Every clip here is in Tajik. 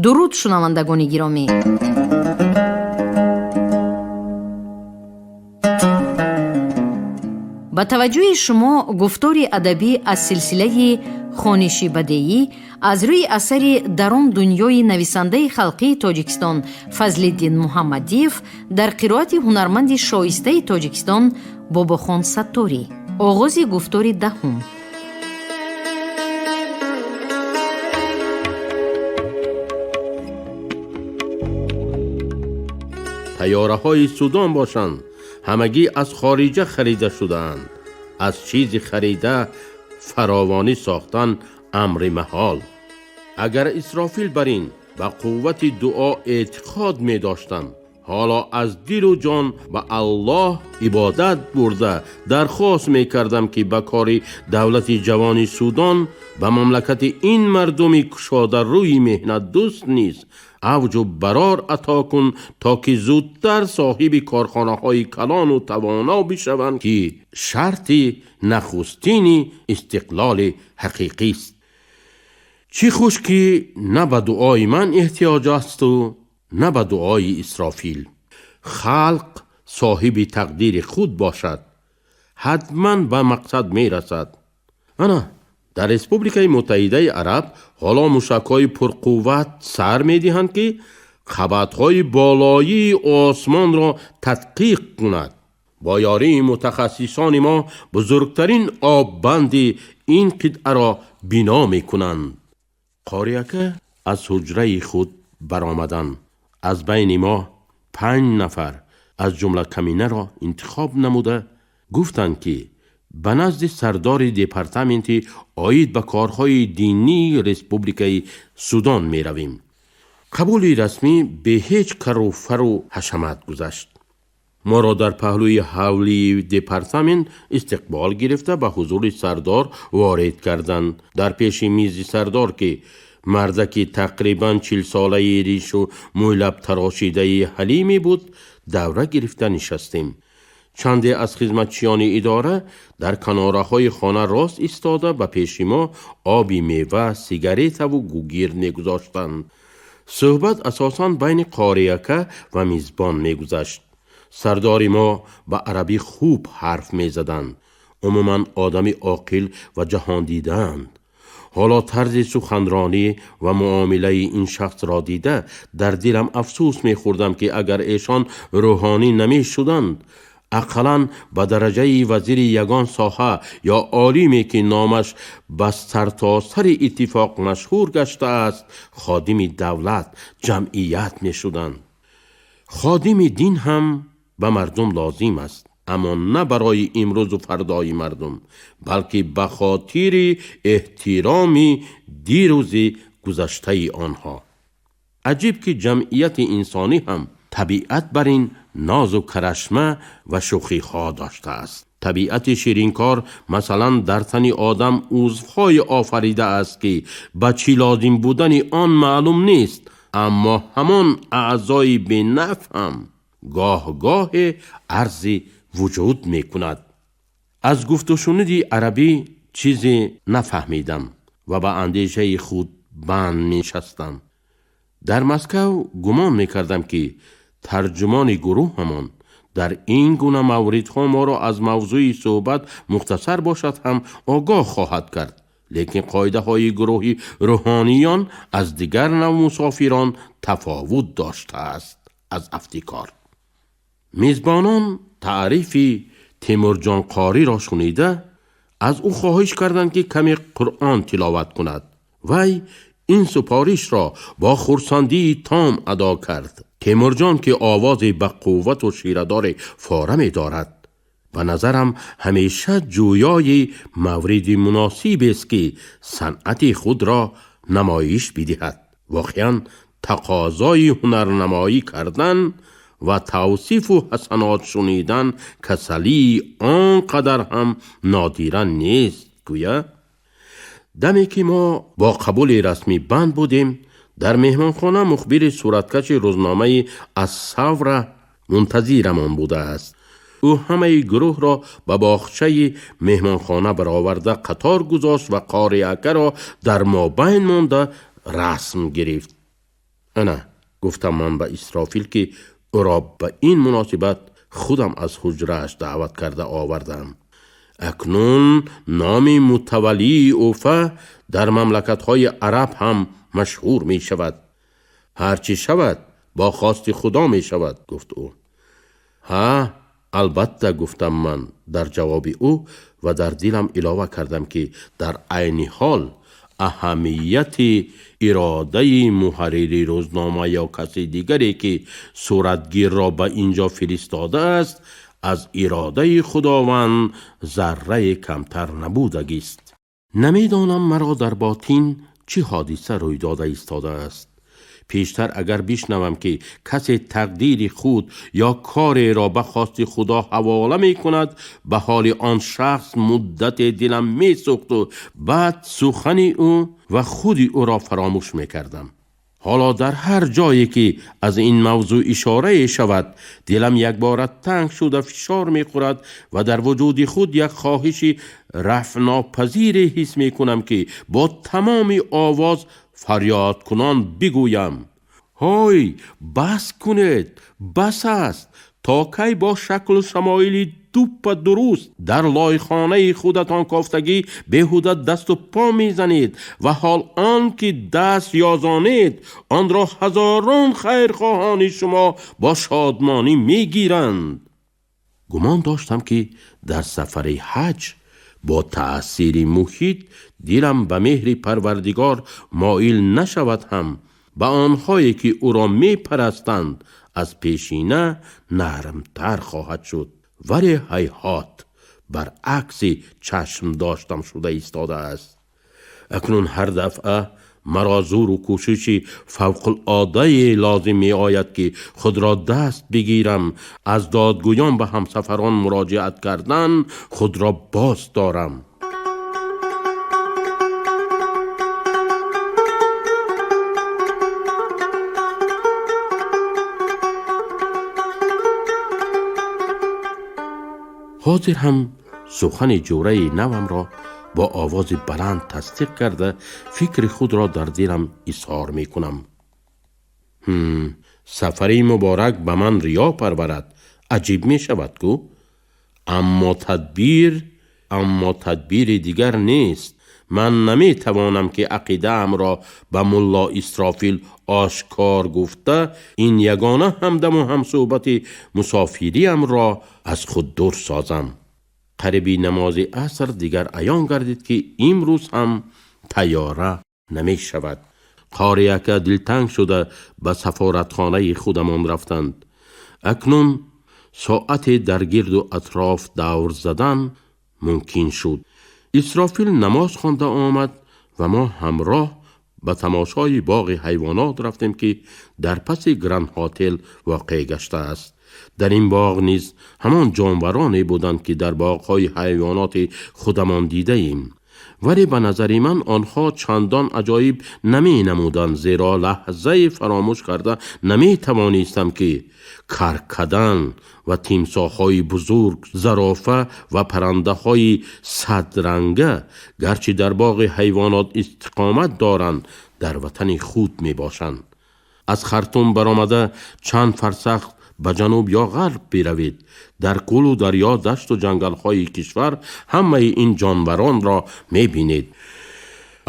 Дуруд, шунавандагони гиромӣ! Ба таваҷҷӯҳи шумо гуфтори адабӣ аз силсилаи хониши бадеӣ аз рӯи асари «Дар он дунёи» нависандаи халқии Тоҷикистон Фазлиддин Муҳаммадиев дар қироати ҳунарманди шоистаи Тоҷикистон Бобохон Сатторӣ. Оғози гуфтори даҳум. Тайёраҳои Судон бошанд, ҳамагӣ аз хориҷа харида шудаанд. Аз чизи харида фаровонӣ сохтан амри маҳол. Агар Исрофил бар ин ба қуввати дуо эътиқод медоштам, ҳоло аз дилу ҷон ба Аллоҳ ибодат бурда дархост мекардам, ки ба кори давлати ҷавони Судон, ба мамлакати ин мардуми кушодарӯи меҳнатдӯст низ авҷу барор ато кун, то ки зудтар соҳиби корхонаҳои калону тавоно бишаванд, ки шарти нахустини истиқлоли ҳақиқист. Чӣ хуш, ки на ба дуои ман эҳтиёҷ асту на ба дуои Исрофил. Халқ соҳиби тақдири худ бошад, ҳатман ба мақсад мерасад. Ана дар Республикаи Муттаҳидаи Араб ҳоло мушакҳои пурқувват сар медиҳанд, ки қабатҳои болоии осмонро тадқиқ кунад. Бо ёрии мутахассисони мо бузургтарин оббанди ин қитъаро бино мекунанд. Қориака аз ҳуҷраи худ баромаданд. Аз байни мо 5 нафар, аз ҷумла каминаро интихоб намуда, гуфтанд, ки ба назди сардори департаменти оид ба корҳои динии Республикаи Судон меравем. Қабули расмӣ бе ҳеҷ кару фару ҳашамат гузашт. Моро дар паҳлӯи ҳавлии департамент истиқбол гирифта, ба ҳузури сардор ворид карданд. Дар пеши мизи сардор, ки мардаки тақрибан 40-солаи ришу мӯйлаб тарошидаи ҳалиме буд, давра гирифта нишастем. Чанде аз хизматчиёни идора дар канораҳои хона рост истода, ба пеши мо оби мева, сигаретаву гугир мегузоштанд. Суҳбат асосан байни қориака ва мизбон мегузашт. Сардори мо ба арабӣ хуб ҳарф мезаданд. Умуман одами оқил ва ҷаҳондидаанд. Ҳоло тарзи суханронӣ ва муомилаи ин шахсро дида, дар дилам афсӯс мехӯрдам, ки агар эшон рӯҳонӣ намешуданд, ақаллан ба дараҷаи вазири ягон соҳа ё олиме, ки номаш ба сартосари иттифоқ машҳур гаштааст, ходими давлат, ҷамъият мешуданд. Ходими дин ҳам ба мардум лозим аст, аммо на барои имрӯзу фардои мардум, балки ба хотири эҳтироми дирӯзи гузаштаи онҳо. Аҷиб, ки ҷамъияти инсонӣ ҳам табиат бар ин нозу карашма ва шӯхиҳо доштааст. Табиати ширинкор, масалан, дар тани одам узвҳое офаридааст, ки ба чӣ лозим будани он маълум нест, аммо ҳамон аъзои бенаф ҳам гоҳ-гоҳе арзи вуҷуд мекунад. Аз гуфтушуниди арабӣ чизе нафаҳмидам ва ба андешаи худ банд менишастам. Дар Москав гумон мекардам, ки тарҷумони гурӯҳамон дар ин гуна мавридҳо моро аз мавзӯи суҳбат мухтасар бошад ҳам огоҳ хоҳад кард, лекин қоидаҳои гурӯҳи рӯҳониён аз дигар нав мусофирон тафовут доштааст аз афтикор. Мизбонон таърифи Темурҷон Қориро шунида, аз ӯ хоҳиш карданд, ки каме Қуръон тиловат кунад. Вай ин супоришро бо хурсандии том адо кард. Темурҷон, ки овози ба қуввату ширадори фора медорад, ба назарам ҳамеша ҷӯёи мавриди муносибест, ки санъати худро намоиш бидиҳад. Воқеан тақозои ҳунарнамоӣ кардан ва тавсифу ҳасанот шунидан касалии он қадар ҳам нодира нест, гӯя. Даме ки мо бо қабули расмӣ банд будем, дар меҳмонхона мухбири сураткаши рӯзномаи Ассавра мунтазирамон будааст. Ӯ ҳамаи гурӯҳро ба боғчаи меҳмонхона бароварда қатор гузошт ва қориакаро дар мобайн монда расм гирифт. Ана, гуфтам ман ба Исрофил, ки ӯро ба ин муносибат худам аз ҳуҷрааш даъват карда овардам. Акнун номи мутаваллии Уфа дар мамлакатҳои араб ҳам машҳур мешавад. Ҳар чӣ шавад, бо хости Худо мешавад, гуфт ӯ. Ҳа, албатта, гуфтам ман дар ҷавоби ӯ ва дар дилам илова кардам, ки дар айни ҳол аҳамияти иродаи муҳаррири рӯзнома ё каси дигаре, ки суратгирро ба ин ҷо фиристодааст, аз иродаи Худованд заррае камтар набудагист. Намедонам, маро дар ботин чӣ ҳодиса рӯй дода истодааст. Пештар агар бишнавам, ки касе тақдири худ ё кореро ба хости Худо ҳавола мекунад, ба ҳоли он шахс муддате дилам месӯхту баъд сухани ӯ ва худи ӯро фаромӯш мекардам. Ҳоло дар ҳар ҷое ки аз ин мавзӯъ ишорае шавад, дилам якбора танг шуда фишор мехӯрад ва дар вуҷуди худ як хоҳиши рафънопазире ҳис мекунам, ки бо тамоми овоз фарёдкунон бигӯям: ҳой, бас кунед, бас аст! То кай бо шаклу шамоили дуппа дуруст дар лойхонаи худатон кофтагӣ беҳуда дасту по мезанед ва ҳол он ки даст ёзонед, онро ҳазорон хайрхоҳони шумо бо шодмонӣ мегиранд? Гумон доштам, ки дар сафари ҳаҷ бо таъсири муҳит дилам ба меҳри Парвардигор моил нашавад ҳам, ба онҳое ки ӯро мепарастанд, аз пешина нармтар хоҳад шуд. Вале ҳайҳот, баръакси чашм доштам шуда истодааст. Акнун ҳар дафъа маро зӯру кӯшиши фавқулоддае лозим меояд, ки худро даст бигирам, аз додгӯён ба ҳамсафарон муроҷиат кардан худро боз дорам. Ҳозир ҳам сухани ҷӯраи навамро бо овози баланд тасдиқ карда, фикри худро дар дилам изҳор мекунам. Сафари муборак ба ман риё парварад, аҷиб мешавад ку? Аммо тадбири дигар нест. Ман наметавонам, ки ақидаамро ба мулло Исрофил ошкор гуфта, ин ягона ҳамдаму ҳамсӯҳбати мусофириамро аз худ дур созам. Қариби намози аср дигар аён гардид, ки имрӯз ҳам тайёра намешавад. Қори ака дилтанг шуда ба сафоратхонаи худамон рафтанд. Акнун соате дар гирду атроф давр задан мумкин шуд. Исрофил намоз хонда омад ва мо ҳамроҳ ба тамошои боғи ҳайвонот рафтем, ки дар паси Гранд Ҳотел воқеъ гаштааст. Дар ин боғ низ ҳамон ҷонвароне буданд, ки дар боғҳои ҳайвоноти худамон дидаем, вале ба назари ман онҳо чандон аҷоиб наменамуданд, зеро лаҳзае фаромӯш карда наметавонистам, ки каркадан ва тимсоҳҳои бузург, зарофа ва паррандаҳои садранга, гарчи дар боғи ҳайвонот истиқомат доранд, дар ватани худ мебошанд. Аз Хартум баромада чанд фарсах ба ҷануб ё ғарб биравед, дар кӯлу дарё, дашту ҷангалҳои кишвар ҳамаи ин ҷонваронро мебинед.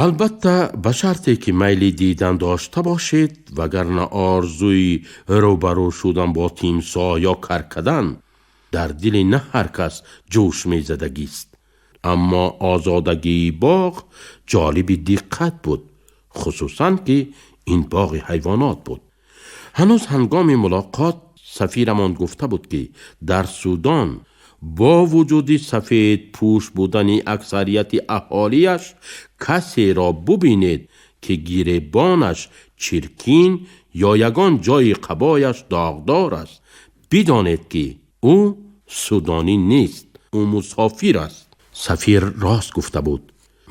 Албатта, ба шарте ки майли дидан дошта бошед, вагарна орзуи рӯбарӯ шудан бо тимсоҳ ё каркадан дар дили на ҳар кас ҷӯш мезадагист. Аммо озодагии боғ ҷолиби диққат буд, хусусан ки ин боғи ҳайвонот буд. Ҳанӯз ҳангоми мулоқот сафирамон гуфта буд, ки дар Судон бо вуҷуди сафедпӯш будани аксарияти аҳолиаш, касеро бубинед, ки гиребонаш чиркин ё ягон ҷои қабояш доғдор аст, бидонед, ки ӯ судонӣ нест, ӯ мусофир аст. Сафир рост гуфта буд.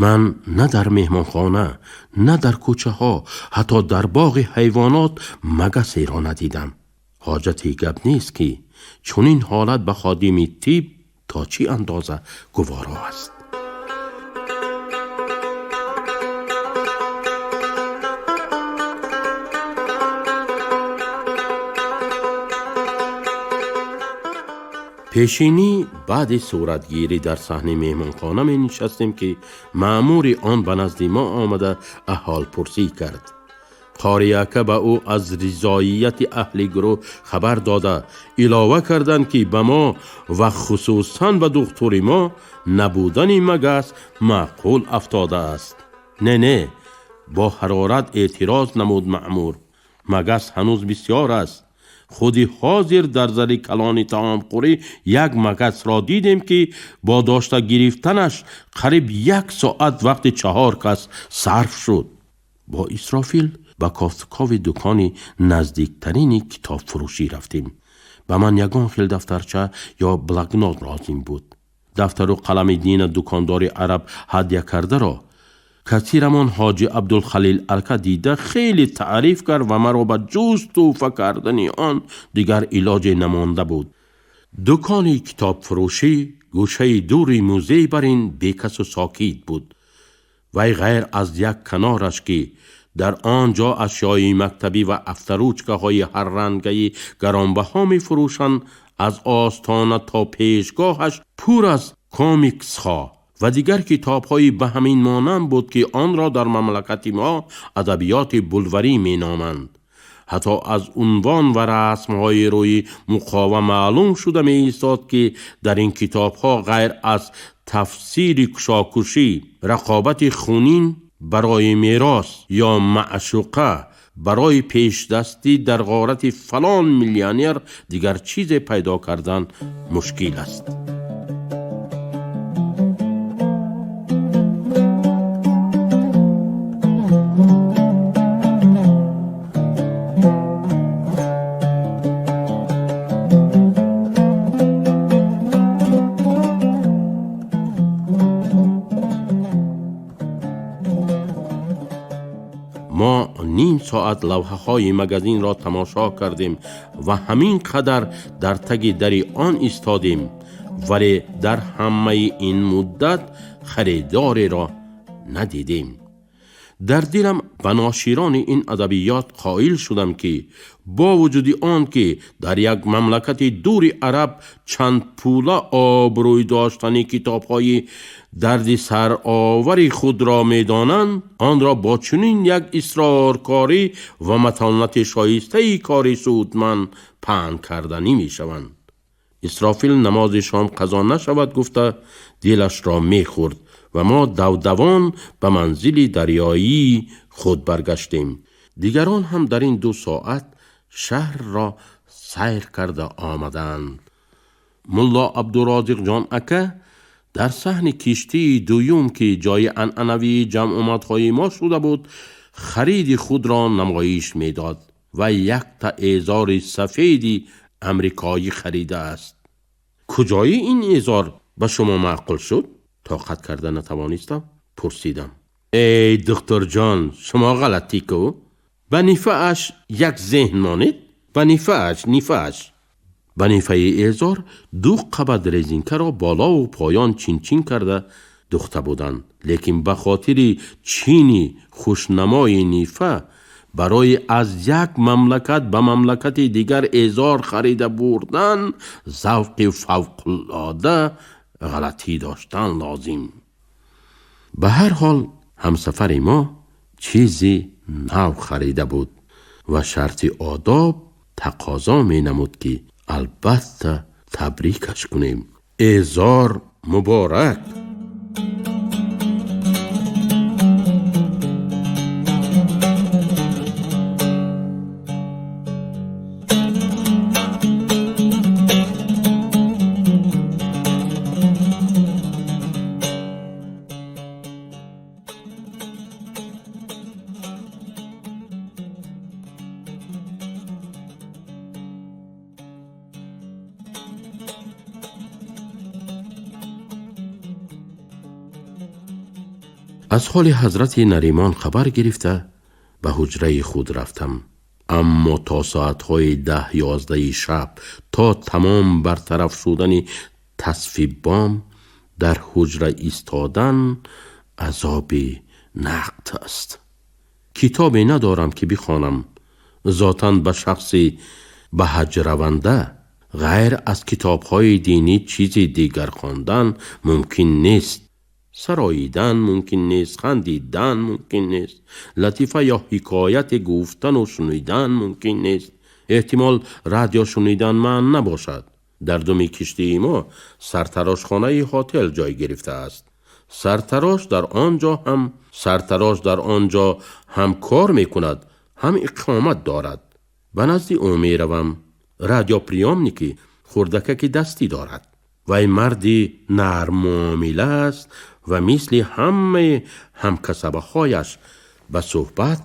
Ман на дар меҳмонхона, на дар кӯчаҳо, ҳатто дар боғи ҳайвонот магасеро надидам. Ҳоҷати гап нест, ки чунин ҳолат ба ходими тиб то чӣ андоза гуворо аст. Пешинӣ баъди суратгирӣ дар саҳни меҳмонхона менишастем, ки маъмури он ба назди мо омада аҳолпурсӣ кард. Қориака ба ӯ аз ризоияти аҳли гурӯҳ хабар дода, илова карданд, ки ба мо ва хусусан ба духтури мо набудани магас маъқул афтодааст. Не, не, бо ҳарорат эътироз намуд маъмур. Магас ҳанӯз бисёр аст. Худи ҳозир дар зали калони таомхӯрӣ як магасро дидем, ки бо дошта гирифтанаш қариб як соат вақти 4 кас сарф шуд. Бо Исрофил ба кофтукови дукони наздиктарини китобфурӯшӣ рафтем. Ба ман ягон хел дафтарча ё блокнот лозим буд. Дафтару қалами дина дукондори араб ҳадя кардаро касирамон ҳоҷи Абдулхалил ака дида хеле таъриф кард ва маро ба ҷуз тӯҳфа кардани он дигар илоҷе намонда буд. Дукони китобфурӯшӣ гӯшаи дури музей бар ин бекасу сокит буд. Вай ғайр аз як канораш, ки дар он ҷо ашёи мактабӣ ва авторучкаҳои ҳаррангаи гаронбаҳо мефурӯшанд, аз остона то пешгоҳаш пур аз комиксҳо ва дигар китобҳои ба ҳамин монанд буд, ки онро дар мамлакати мо адабиёти булварӣ меноманд. Ҳатто аз унвон ва расмҳои рӯи муқова маълум шуда меистод, ки дар ин китобҳо ғайр аз тафсири кушокушӣ, рақобати хунин барои мерос ё маъшуқа барои пешдастӣ дар ғорати фалон миллионер дигар чизе пайдо кардан мушкил аст. Мо ним соат лавҳаҳои магазинро тамошо кардем ва ҳамин қадар дар таги дари он истодем, вале дар ҳамаи ин муддат харидореро надидем. Дар дилам ба ноширони ин адабиёт қоил шудам, ки бо вуҷуди он ки дар як мамлакати дури араб чанд пула обрӯй доштани китобҳои дарди саровари худро медонанд, онро бо чунин як исроркорӣ ва матонати шоистаи кори судманд паҳн карданӣ мешаванд. Исрофил намози шом қазо нашавад гуфта дилашро мехӯрд ва мо давдавон ба манзили дарёии худ баргаштем. Дигарон ҳам дар ин 2 соат шаҳрро сайр карда омаданд. Мулло Абдурозиқҷон ака дар саҳни киштии дуюм, ки ҷои анъанавии ҷамъомадҳои мо шуда буд, хариди худро намоиш медод ва якта эзори сафеди амрикоӣ харидааст. Куҷои ин эзор ба шумо маъқул шуд? Тоқат карда натавонистам, пурсидам. Эй духтурҷон, шумо ғалатӣ ку? Ба нифааш як зеҳн монед? Ба нифааш, нифааш. Ба нифаи эзор 2 қабат резинкаро болову поён чинчин карда духта буданд, лекин ба хотири чини хушнамои нифа барои аз як мамлакат ба мамлакати дигар эзор харида бурдан завқи фавқулода ғалатӣ доштан лозим. Ба ҳар ҳол ҳамсафари мо чизи нав харида буд ва шарти одоб тақозо менамуд, ки албатта табрикаш кунем. Эзор муборак! Аз ҳоли ҳазрати Наримон хабар гирифта ба ҳуҷраи худ рафтам. Аммо то соатҳои 10-11 шаб то тамом бартараф шудани тасфи бом дар ҳуҷра истодан азоби нақд аст. Китобе надорам, ки бихонам. Зотан ба шахси ба ҳаҷ раванда Ғайр аз китобҳои динӣ чизи дигар хондан мумкин нест. Сароидан мумкин нест, хандидан мумкин нест, латифа ё ҳикояте гуфтану шунидан мумкин нест. Эҳтимол, радио шунидан манъ набошад. Дар думи киштии мо сартарошхонаи ҳотел ҷой гирифтааст. Сартарош дар он ҷо ҳам кор мекунад, ҳам иқомат дорад. Ба назди ӯ меравам. Радиоприёмники хурдакаки дастӣ дорад. Вай марди нарммуомила аст ва мисли ҳамаи ҳамкасабаҳояш ба суҳбат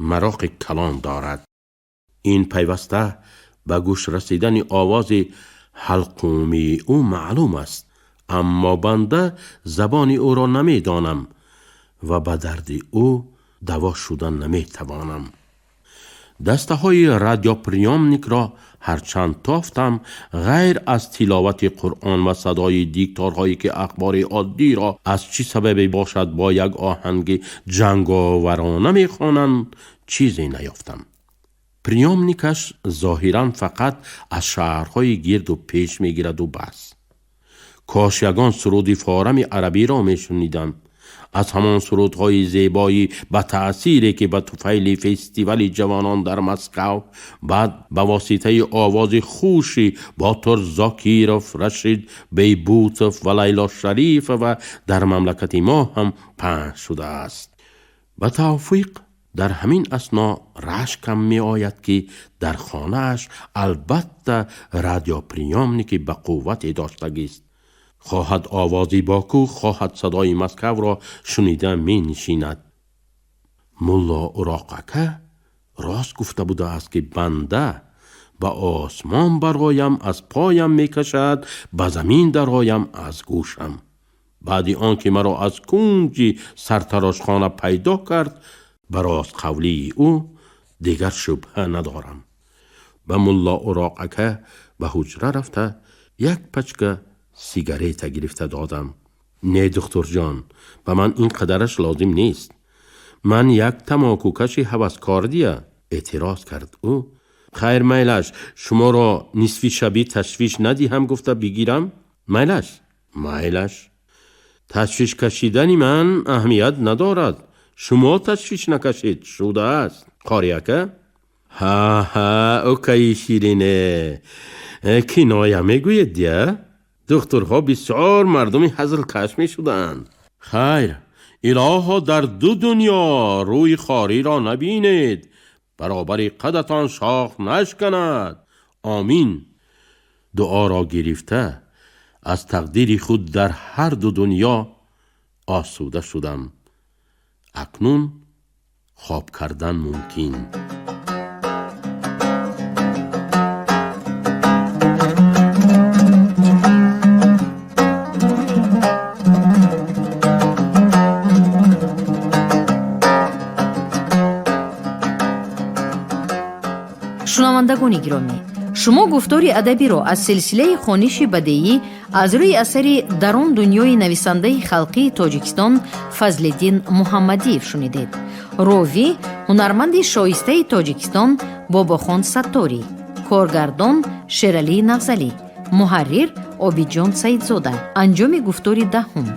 мароқи калон дорад. Ин пайваста ба гӯш расидани овози ҳалқумии ӯ маълум аст, аммо банда забони ӯро намедонам ва ба дарди ӯ даво шуда наметавонам. Дастаҳои радиоприёмникро ҳарчанд тофтам, ғайр аз тиловати Қуръон ва садои дикторҳое, ки ахбори оддиро аз чӣ сабабе бошад бо як оҳанги ҷанговарона мехонанд, чизе наёфтам. Приёмникаш зоҳиран фақат аз шаҳрҳои гирду пеш мегираду бас. Кош ягон суруди форами арабиро мешунидам, аз ҳамон сурудҳои зебои ба таъсире, ки ба туфайли фестивали ҷавонон дар Москав, баъд ба воситаи овози хуши Ботур Зокиров, Рашид Бейбутов ва Лайло Шарифова дар мамлакати мо ҳам паҳн шудааст. Ба тавфиқ дар ҳамин асно рашкам меояд, ки дар хонааш албатта радиоприёмники ба қуввате доштагист. Хоҳад овози Боку, хоҳад садои Москавро шунида менишинад. Мулло Уроқ ака рост гуфта будааст, ки банда ба осмон бароям, аз поям мекашад, ба замин дароям, аз гӯшам. Баъди он ки маро аз кунҷи сартарошхона пайдо кард, ба ростқавлии ӯ дигар шубҳа надорам. Ба Мулло Уроқ ака ба ҳуҷра рафта, як пачка сигарета гирифта додам. Не, духтурҷон, ба ман ин қадараш лозим нест, ман як тамокукаши ҳаваскордия, эътироз кард ӯ. Хайр, майлаш, шуморо нисфи шабӣ ташвиш надиҳам гуфта бигирам. Майлаш, майлаш. Ташвиш кашидани ман аҳамият надорад, шумо ташвиш накашед, шудааст. Қори ака, ҳа ҳа, окаи ширине, киноя мегӯед дия? Духтурҳо бисёр мардуми ҳазлкаш мешуданд. Хайр, илоҳо, дар ду дунё рӯи хориро набинед, баробари қадатон шох нашканад, омин. Дуоро гирифта, аз тақдири худ дар ҳар ду дунё осуда шудам. Акнун хоб кардан мумкин. Шунавандагони гиромӣ, шумо гуфтори адабиро аз силсилаи хониши бадеӣ аз рӯи асари «Дар он дунёи» нависандаи халқии Тоҷикистон Фазлиддин Муҳаммадиев шунидед. Ровӣ ҳунарманди шоистаи Тоҷикистон Бобохон Сатторӣ, коргардон Шералии Нағзалӣ, муҳаррир Обидҷон Саидзода. Анҷоми гуфтори даҳум.